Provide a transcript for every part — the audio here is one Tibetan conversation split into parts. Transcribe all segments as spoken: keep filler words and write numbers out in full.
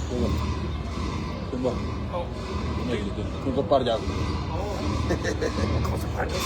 ཁྱོད་ཁྱོད་པ། ཁྱོད་ཁྱོད་པར་རྒྱག་ཁོང་ཚོ་པར་རྒྱག་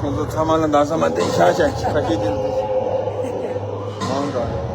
ཁོང་ཚོ་ཚང་མ་ལ་འདང་ས་མ་བསྟན་ཤག་ཤག་ཁ་ཤས་ཀྱིས་མང་དྲགས།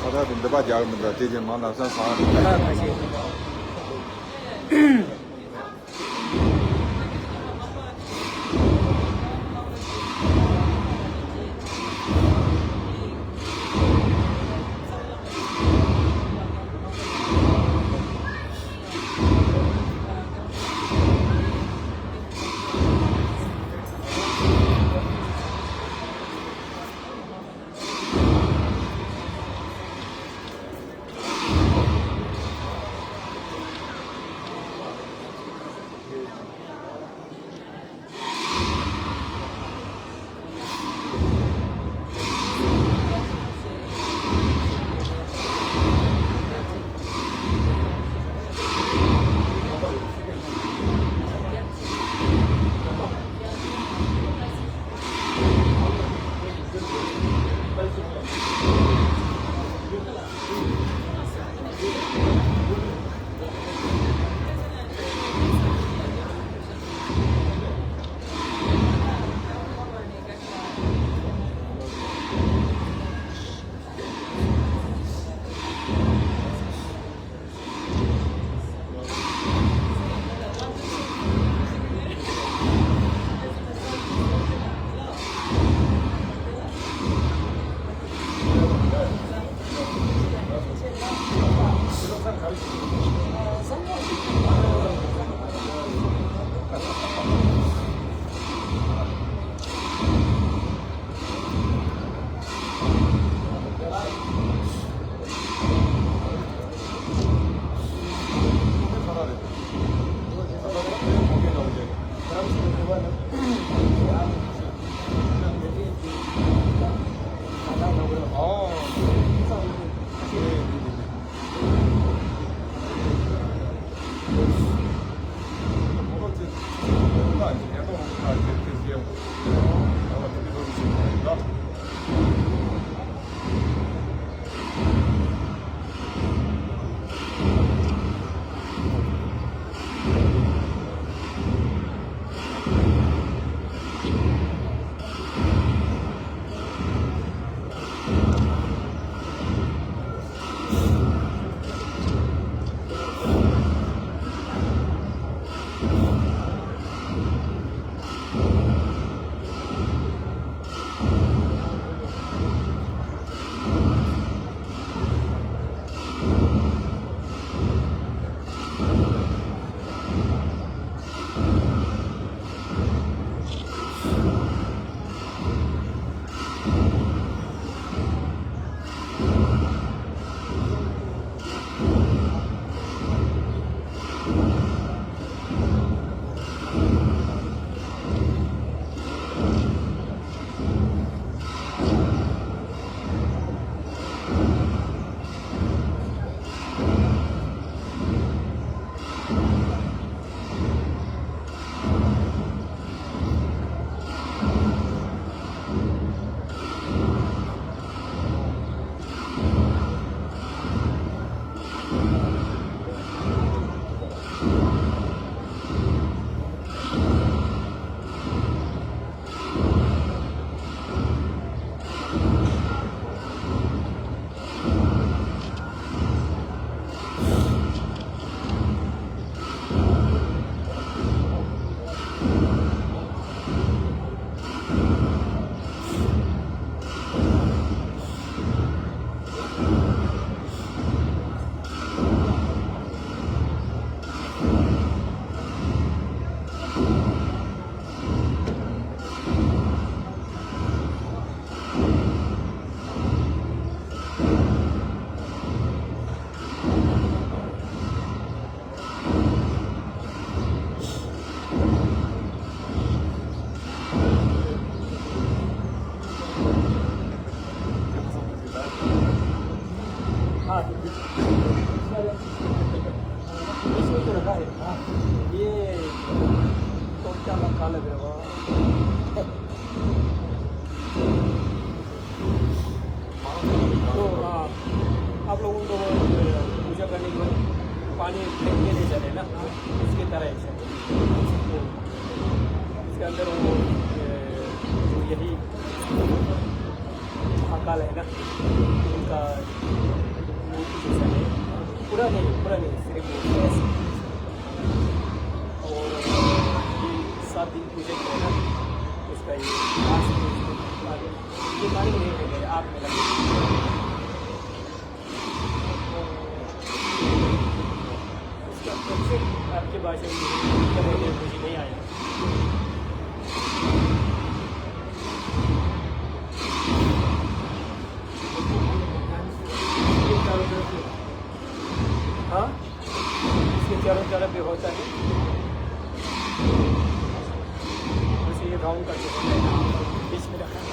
ས་ཐག་དེ་འདི་པ་རྒྱག་གི་མི་འདུག་དེ་རྗེས་མ་ལམ་སང་ཟ། ཁ་ཁ་ཤས། हाँ, इसमें तो रखा है। हाँ, ये तो क्या लगा लग रहा है? तो, आ, आप लोगों को, अ, पूजा करने के बाद पानी फेंक के ले जाते हैं ना, इसकी तरह है। तो इसके अंदर वो, अ, जो यही महाकाल है ना, उनका मूर्ति जैसा है। पूरा नहीं, पूरा नहीं, सिर्फ वो ऐसे। और, अ, ये सात दिन पूजा किया ना, उसका ये last में ये मालूम नहीं है, आप में लगे। उसका कौन से आपके भाषा में क्या बोलते हैं, मुझे नहीं आया। हाँ, इसके चारों तरफ भी होता है। वैसे ये राउंड करके होता है, बीच में रखा है।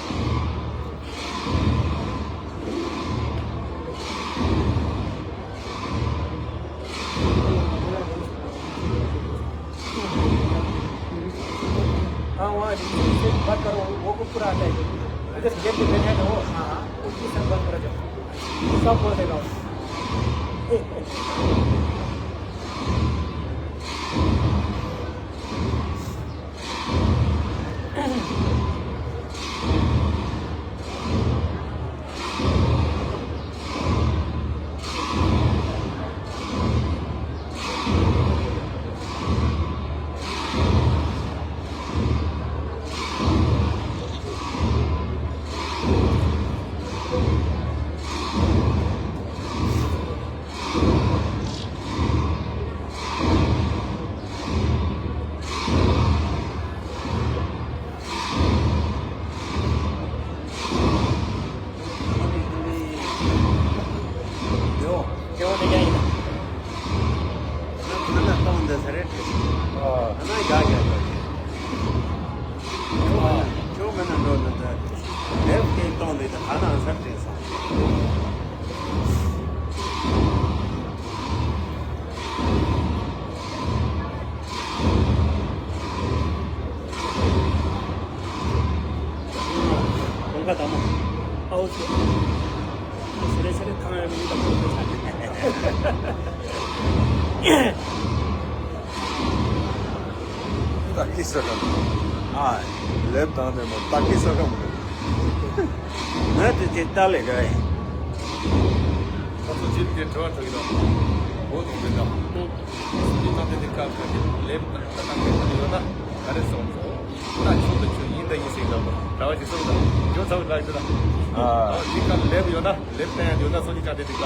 हाँ, वहाँ से बात करो, वो को पूरा आता है। इधर गेट पे बैठा है ना वो, हाँ, हाँ, उसके साथ बात करा जाओ, सब बोल देगा वो। གོང་ཁ་དང་མོ། ཨའོ་ཚེ། ཚེ་རེ་ཚེ་རེ་ཐང་ཡང་མི་དང་པོ་དེ་ཆ་ནས། ཏ་ཀི་ས་ཀམ། ཨ། ལེབ་དང་ནས་མོ་ཏ་ཀི་ས་ཀམ། ང་དེ་དེ་ལྟ་ལེ་ག་ཡིན། ཁ་ཚོ་ཇིབ་དེ་དྲི་བ་དྲི་གི་རོགས། འོ་དང་དེ་འདྲ། དེ་ནང་དེ་དེ་ཀ་ཁ་དེ་ལེབ་དང་ཏ་ཀི་ས་ཀམ་ཡོད་ན་ག་རེ་སོང་ཚོ། ད་ ཟླ་བ་གཅིག་སོང་ཙང་ཇོ་ཚ་བོ་ལ་ཡོད་ན། ཨ། འདི་ག་ལེབ་ཡོད་ན་ལེབ་བསྟན་ཡོད་ན་སོ་ཅི་ཅང་དེ་འདི་ག་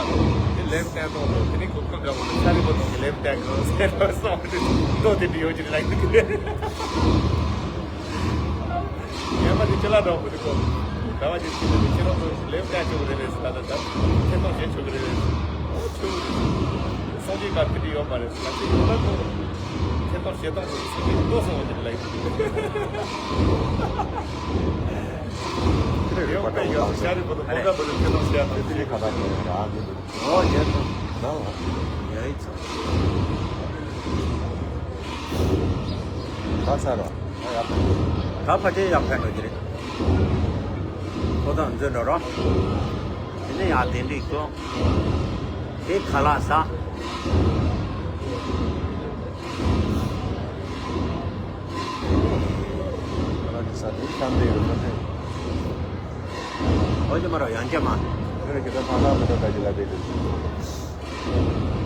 དེ་ལེབ་བསྟན་གཏོང་དང་དེ་ནི་ཁོ་ཁོ་དགའ་བོ་ཆ་རི་བོ་དང་གི་ལེབ་བསྟན་གི་ཟེར་ལ་སོང་དེ་ཏོ་དེ་འདི་ཡོད་ཅི་ལ་ཡིན་གི། ངས་མ་དེ་ཅི་ལ་འགྲོ་བོ་དེ་ཁོ་ཟླ་བ་གཅིག་ཅི་ལ་དེ་ཁྱེད་རང་ཚོ་ལེབ་བསྟན་ཆོག་གི་རེད་ཟེར་ད་ད་ད་ཐེ་གཏོགས་བྱེད་ཆོག་གི་རེད་ཟེར། ཨོ་ཆུ་སོང་ཅི་ག་དེ་འདི་ཡོད་མ་རེད་ཟེར་ད་དེ་ཡོད་ན་ཁོ། ཁྱེད་ཏོག་ཞེ་ཏོག་ཏུ་སུ་གིས་ལྟོ་སོང་བ་ཅིག་ལེགས། ཁྱེད་རེ་རེ་པ་ཡོད་པའི་ཡོད་ཤ་རི་པོ་ཏོ་མོ་ཀ་པོ་ཏོ་ཁྱེད་ཏོག་ཞེ་ཏོག་ཏུ་ཁ་ད་ཁོ་ར་ཨ་ཇི་ཏུ་ཨོ་ཡེ་ཏོ་ན་ཡ་ཡི་ཚོ་ད་ཚ་རོ་ད་ཡག་པོ་ད་ཕ་ཆེ་ཡག་ཕན་འགྲོ་གི་རེད། ཁོ་ད་འཛོལ་འགྲོ་རོ། དེ་ནས་ཡག་དེ་འགྲིག་ཏོ། དེ་ཁ་ལག་ཟ། ཁ་ལག་ཟ་དེ་ཤམ་དེ་རུ་མ་ཐེ། ཨོ་ཅེ་མ་རོ་ཡང་ཅེ་མ། ཁྱོད་ཀྱི་ད་ཕ་ལག་མི་འདུག་ད་ཅི་ལ་དེ་དེ།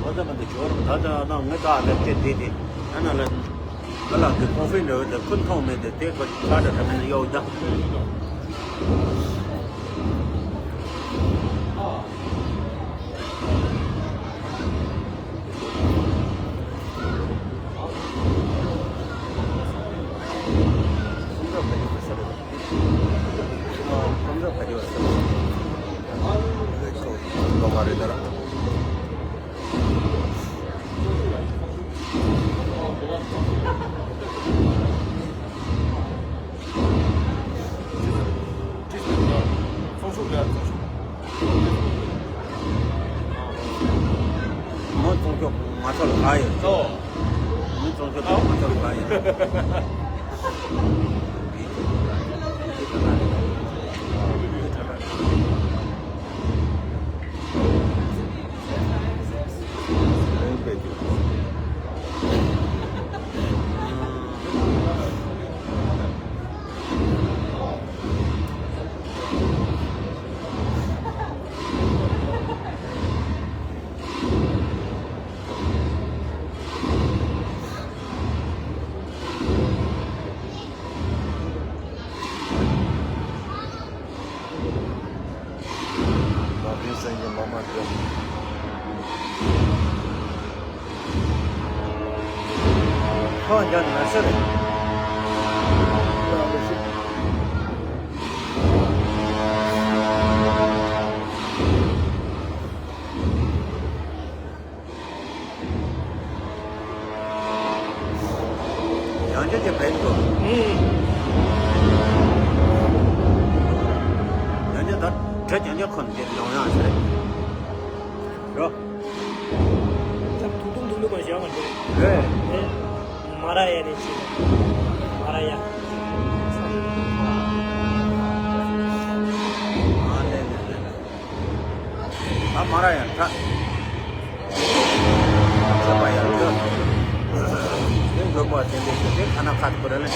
ཨོ་ད་མ་འདུག་ཇོ་རུ་ད་ད་ད་ངས་ད་ལབ་ཅེ་དེ་དེ། ཨ་ན་ལ། ང་ལ་གི་ཀོ་ཧྥི་འདྲ་བོ་དེ་ཁུན་ཐོག་མེད་དེ་དེ་ཁོ་ཆ་འདྲ་འདྲ་མེད་ན་གཡོག་ད། མི་ཙོང་ཁྱོག་ང་ཚོ་ལ་ག་ཡོད། ཨོ། མི་ཙོང་ཁྱོག་ང་ཚོ་ལ་ག་ཡོད། ལག་ལེན་སེང་གེ་ལོ་མ་བརྒྱབ། ཁོ་འཇོན་མ་ཟེར། ཡང་ཅི་ཅི་བེད་དོ། ཨེ། ཡང་ཅི་ད་དྲི་ཅང་ཅི་ཁོན་དེ་ཡོང་ཡང་ཟེར། རོ། ཐུག་ཐུག་ཐུག་ཐུག་པ་བཞག་མ་འདུག་རེད། ཨེ། མ་ར་ཡ་ནས་ཅི། མ་ར་ཡ། ཨ་ལེ་ལེ་ལེ་ལེ། ད་མ་ར་ཡང་ཁྲ། ཆོས་པ་ཡང་ཁྲ། དེ་འགྲོ་པ་དེ་འདྲས་ཀྱི་དེ་ཁ་ན་ཁ་ཐུག་ར་ལེ།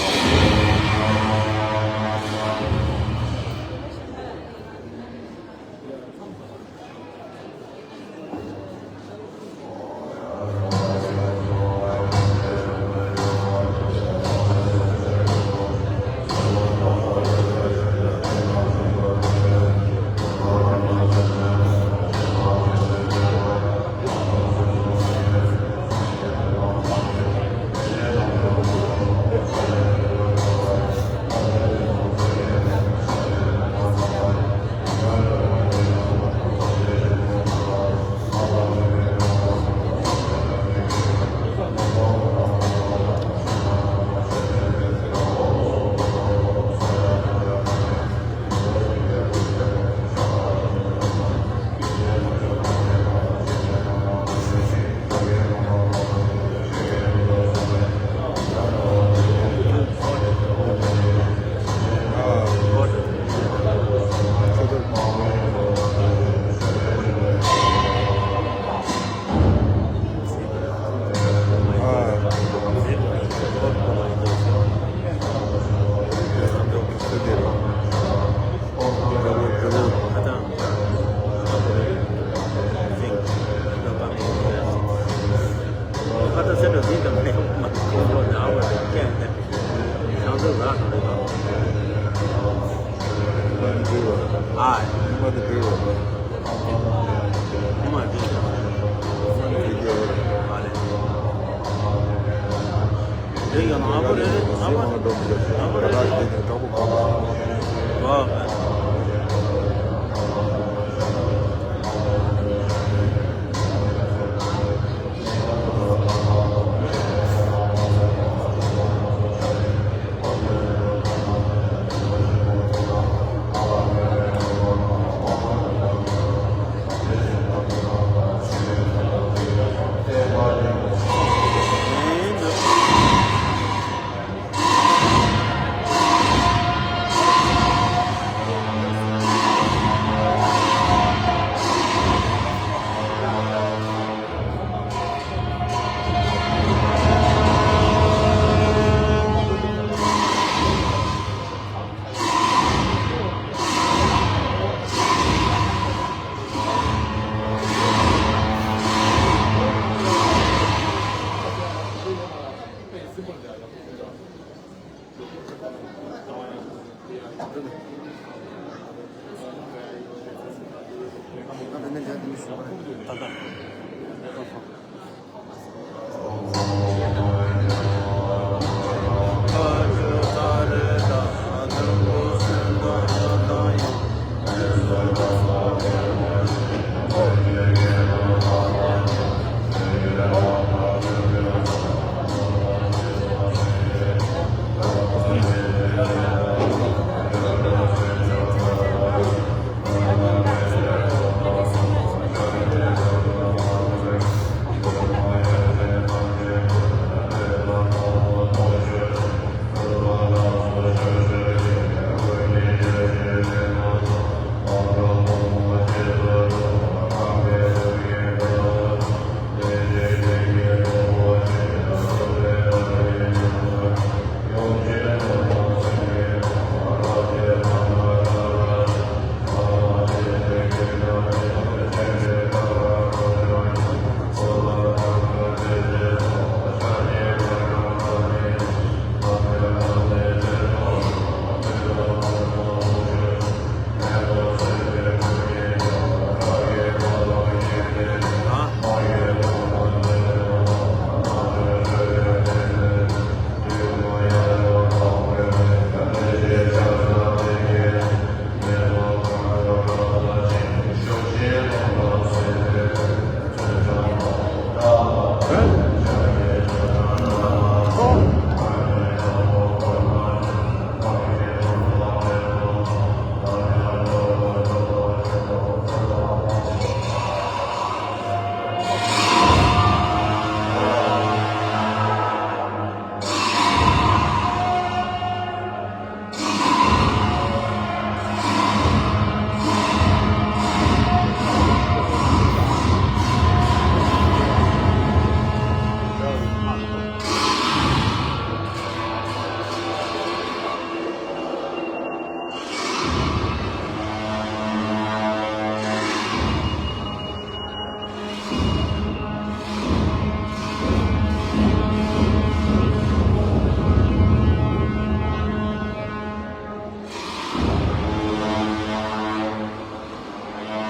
ཨ། ཉི་མ་དེ་བྲིས་རོགས། ཉི་མ་བྲིས་རོགས། ཉི་མ་དེ་བྲིས་རོགས། ཨ་ལེ། དེ་ཡང་ཨ་ཁུ་རེད། ཨ་ཁུ་རེད། ཨ་ཁུ་རེད།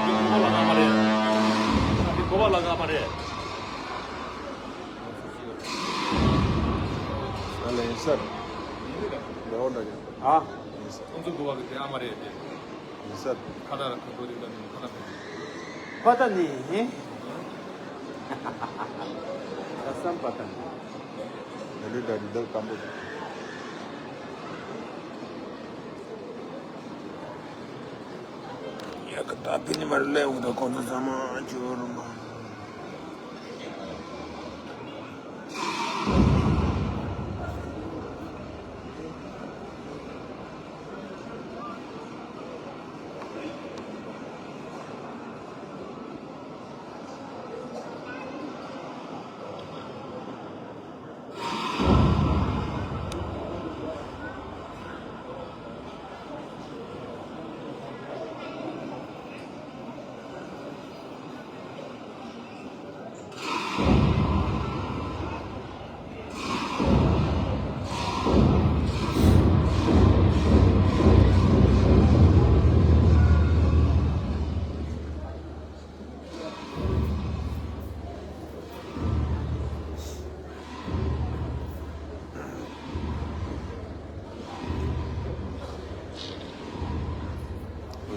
ཨ། འདི་གོ་བ་ལ་ང་མ་རེད། འདི་གོ་བ་ལ་ང་མ་རེད། ཨ་ལེ་ཡིན་སར། ཡིན་ལེ་ད། ལོ་འདྲ་གི། ཨ། ཡིན་སར། ཁོང་ཚོ་གོ་བ་གི་དེ་ཨ་མ་རེད་དེ། ཡིན་སར། ཁ་ད་ཁ་ཐོ་རི་ད་ནི་ཁ་ད་ནི། པ་ད་ནི། ཁ་སམ་པ་ད་ནི། ལ་ལུ་ད་ནི་ད་ཀམ་པོ། ཡ་ཀ་ད་པི་ནི་མར་ལེ་འུ་ད་ཁོང་ཚོ་ཚང་མ་ཅོ་རུ་མ།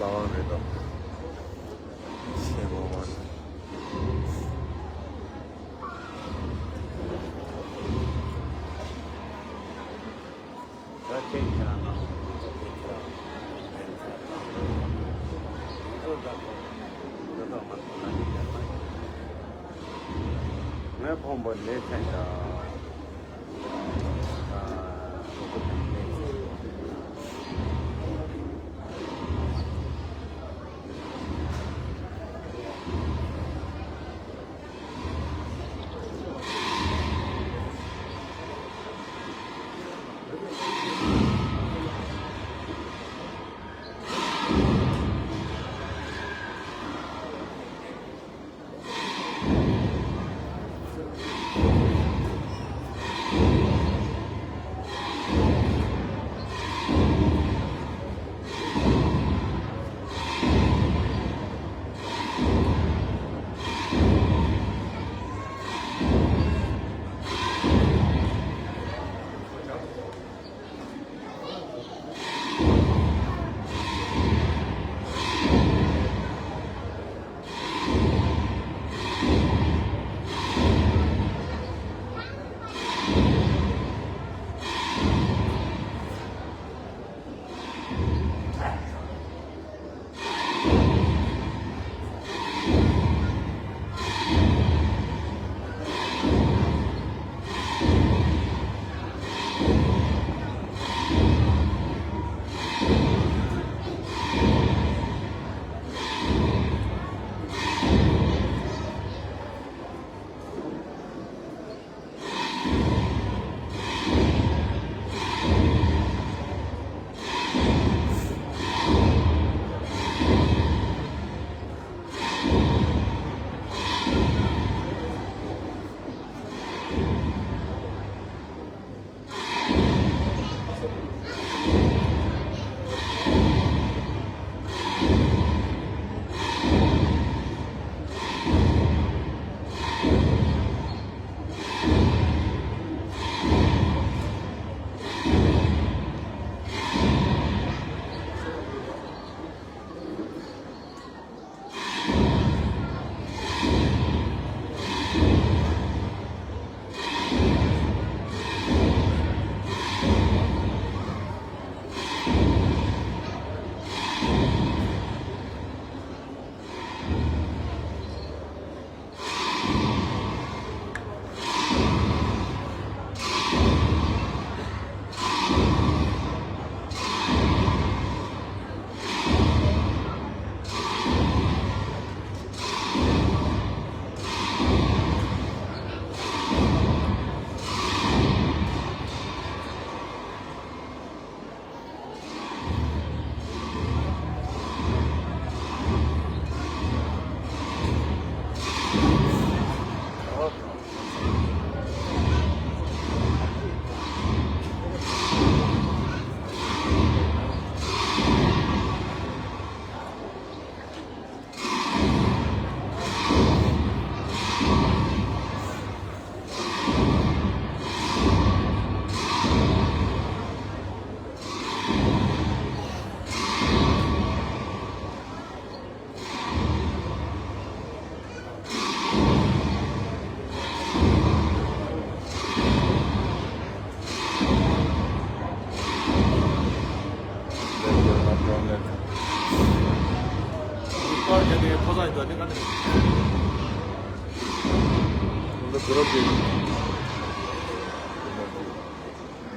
ཨ་བ་མེད་དོ། ཤེས་མ་བ། ངས་ཕོན་པོ་ལས་ཚན་དང་།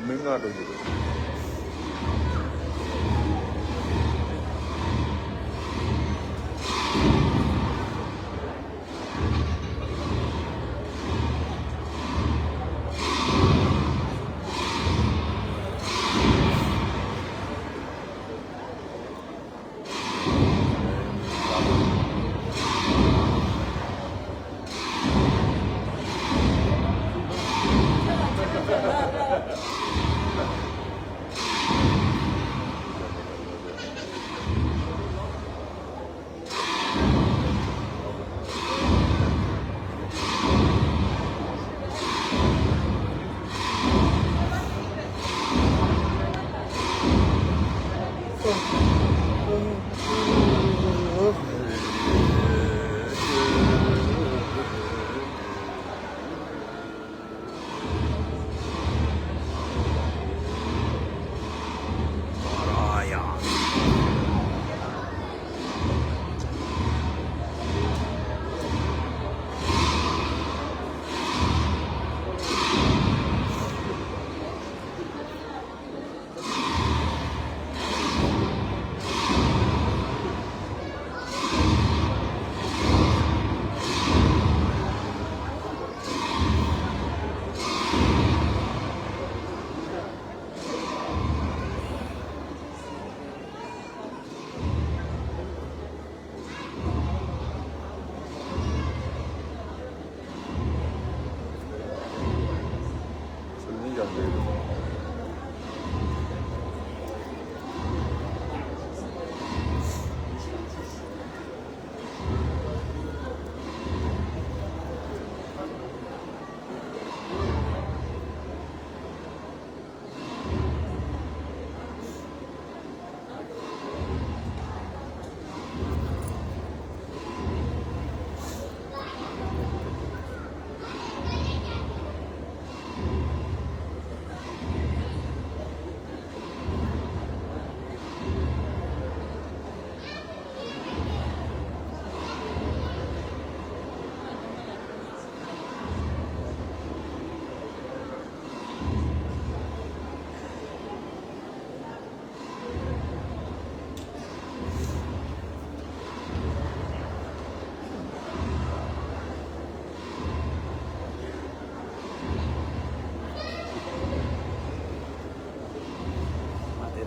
མི་ལྔ་འགྲོ་གི་འདུག་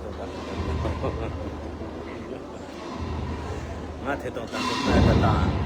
ང་དེ་དང་ད་འདི་ན་ད་ད།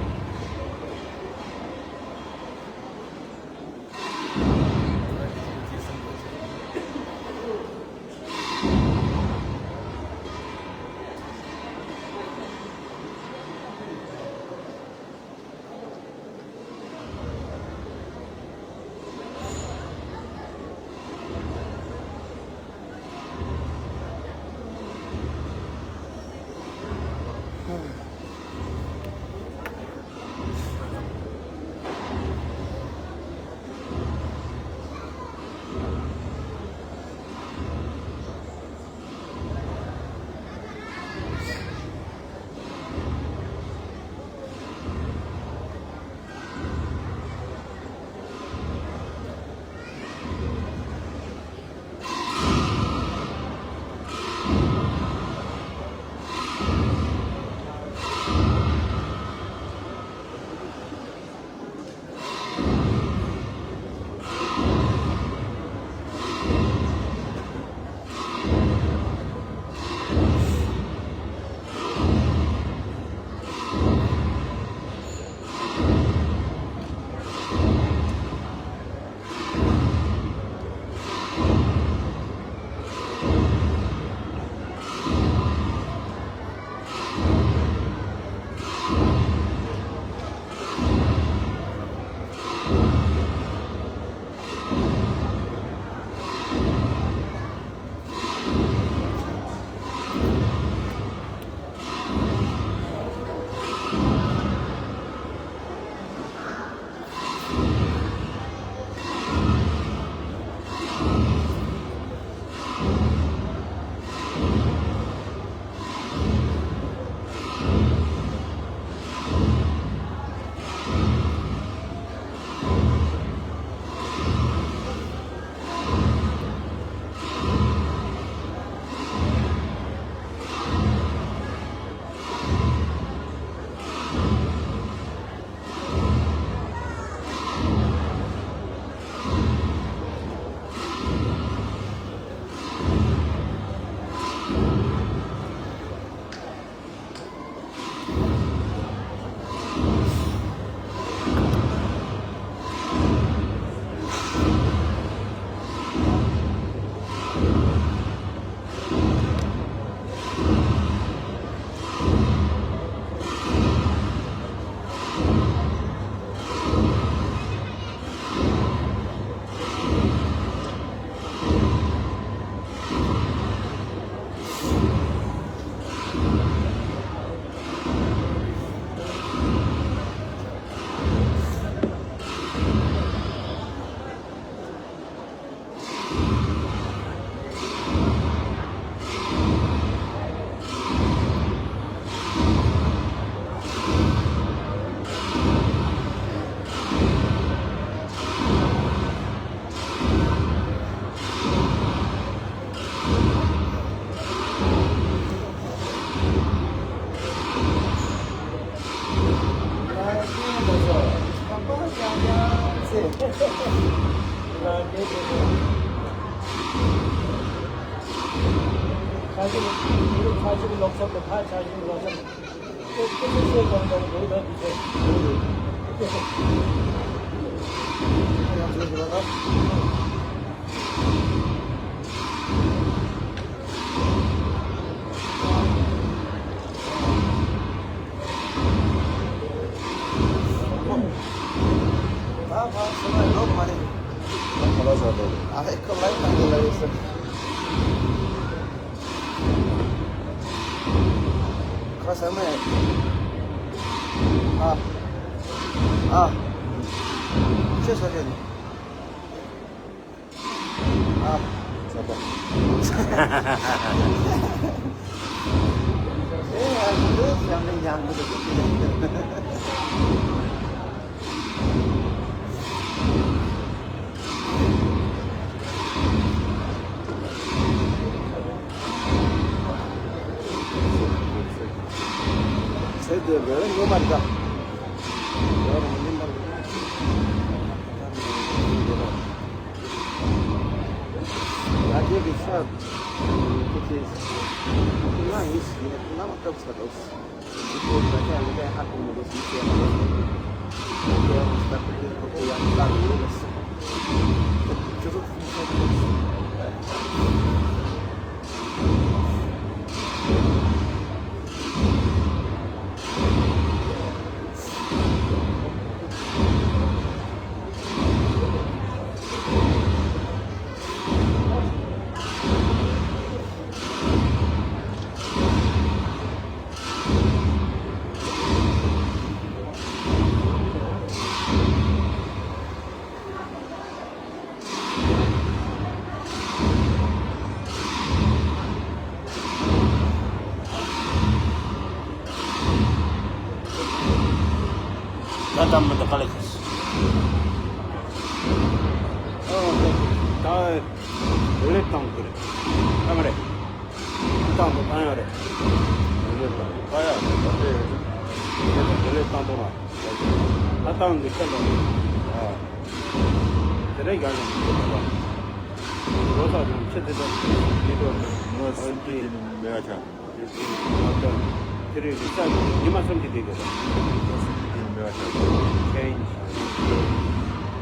ཁ་ས་མེད། ཨ། ཨ། ཅེས་ཟེར་རེད། ཨ། ས་པ། ཨེ་ཨ་ཡང་ནས་ཡང་དུ། ཚེ་འདི་རེ་རེ་ངོ་མ་འདྲ། རེ་རེ་ངོ་མ་འདྲ། ཡ་ ཁྱེད་ཀྱི་ཤ་ཁྱེད་ཀྱི་ང་ཡིན་ཞིག་ཡིན་ན་ཁྱེད་ལ་མ་སྐབས་ས་རོགས། ད་ད་མི་འདུག་ག་ལེ། ཨོ་ད་ལེ་བཏང་གི་རེད། ཨ་མ་རེད། བཏང་དུ་བཏང་ཡོད་རེད། ལེ་བཏང་ཡ་རེད། ད་དེ་ལེ་བཏང་དུ་ན། ད་བཏང་གི་ཆ་ལ། ཨ། དེ་རེད་རྒྱ་ནང་གི་ལོ་ས་ནང་ཆེ་དེ་ད་དེ་དོ་ནི་ང་སུ་དེ་ནི་མེད་ཆ། དེ་རིང་རི་ས་ཉི་མ་གསུམ་གྱི་སྡེ་དགོས་པ། ཉི་མ་གསུམ་གྱི་སྡེ་མེད་པ་ཆགས། Change།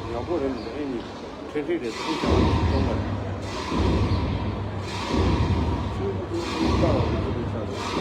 ཡག་པོ་རེད་མི་འདུག་ཨེ་ནི། ཁྲེ་ཁྲེ་རེད་ཚོང་ཆང་གཏོང་བ་རེད། ཆུ་བོ་ཀ་བ་རེད་ཚོ་རེད་ཆགས་རེད།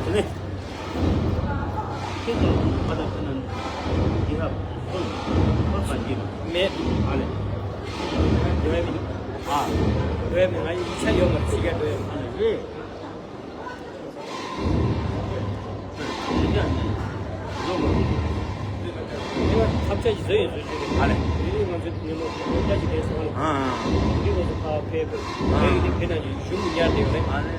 ནི། ཁྱེད་ཚོ་ང་དང་ཁོ་ན་འདི་ཧ་ཧོ་ཧོ་ཧ་འདི་མ། མེད། ཨ་ལེ། འགྲོ་ཡ་མི་འདུག་ཨ། འགྲོ་ཡ་མི་ང་ཡི་ཆ་ཡོད་མ་རེད་ཕྱི་རྒྱལ་འགྲོ་ཡ་མི། ཨ་ལེ། འདི་ཡ་ནི་ལོ་མ་འདི་ལ་ཐབས་ཆ་ཞིག་བཟོ་ཡོད་བཟོ་བྱོས་རེད། ཨ་ལེ། འདི་ནི་ང་ཚོ་ཉིན་མོ་ཐབས་ཆ་ཞིག་རེད་སོང་ཨ་ལེ། ཨ་ཨ། འདི་ང་ཚོ་ཕ་ཕེབས་ཕེབས་ཨ་ཕེབས་ཡོད་དེ་ཕེབས་ན་ཡོད་གཞུང་གི་ཉར་བསྡད་ཡོད་རེད། ཨ་ལེ།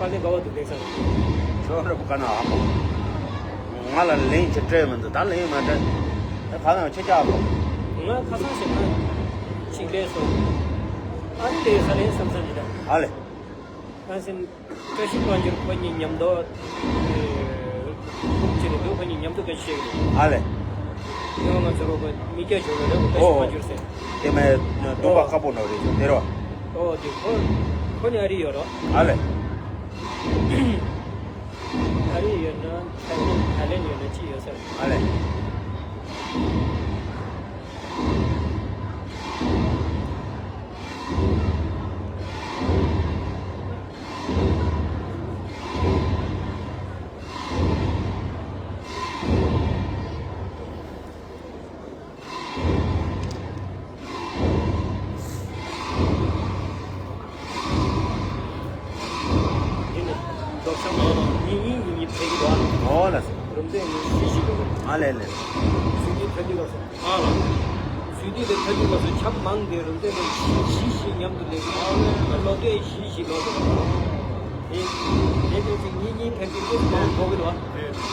དཀའ་ལས་དཀའ་བ་འདུག་ལེགས་སང་། ཁྱོད་ར་བུ་ག་ན་ཨ་མོ། ང་ལ་ལན་ཅིག་སྤྲད་མི་འདུག་ད་ལན་མ་སྤྲད། ད་ག་ན་ཁྱེད་ཅག་ཨ་མོ། ང་ཁ་སང་ཞིག་ན་ཅིག་ལས་སོང་། ཨ་རི་ལས་ས་ལས་བསམ་བསམ་ཞིག་ད། ཨ་ལེ། ཁ་སང་བཀྲ་ཤིས་དབང་འགྱུར་ཁོ་གཉིས་མཉམ་དུ། ཁུག་ཅིག་ནས་འདུག་ཁོ་གཉིས་མཉམ་དུ་བཀྲ་ཤིས་ཞིག་ཨ་ལེ། ཡང་ང་ཚོ་རོགས་པ་མི་སྐྱ་ཞོར་ལ་རེད་བཀྲ་ཨོ། ཤིས་དབང་འགྱུར་ཟེར། དེ་མའི་འདུག་པ་ཨོ། དཀར་པོ་ནོ་རེད་དེ་རོ། ཨོ་དེ་ཁོ་ཁོ་གཉིས་ཨ་རི་ཡོད་རོ། ཨ་ལེ། ཨ་རི་ཡོད་ན་ཐའི་ལེན་ཐའི་ལེན་ཡོད་ན་ཅི་ཡོད་ཟེར། ཨ་ལེ། འདི་ནི་རྡོ་ཤང་མ་ཡིན་གཉིས་གཉིས་གཉིས་གཉིས་ཕེབས་ཀྱི་འདུག་ཨ། འོ་ལགས་སོ། རུམ་བཏེག་གཉིས་བཞི་བཞི་འགྲོ་གི། ཨ་ལས་ལས། ཚུལ་འདི་ཐོན་དུས་སྐབས་སུ། ཨ་ལ། ཚུལ་འདི་ལས་ཐོན་དུས་སྐབས་སུ་ཆམ་མང་སྟེ་རུམ་བཏེག་གཉིས་བཞི་བཞི་མཉམ་དུ་ལེན་གྱི། ཨ་ལོ་དེ་བཞི་བཞི་ལོ་དེ། དེ་དེ་དེ་ཚིག་གཉིས་གཉིས་ཕེབས་ཀྱི་སྐབས་སུ་མང་འགྲོ་གི་འདུག་ཨ།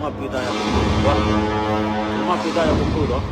མ་སྤུས་དག་ཡག་པོ་འདུག་མ་སྤུས་དག་ཡག་པོ་འདུག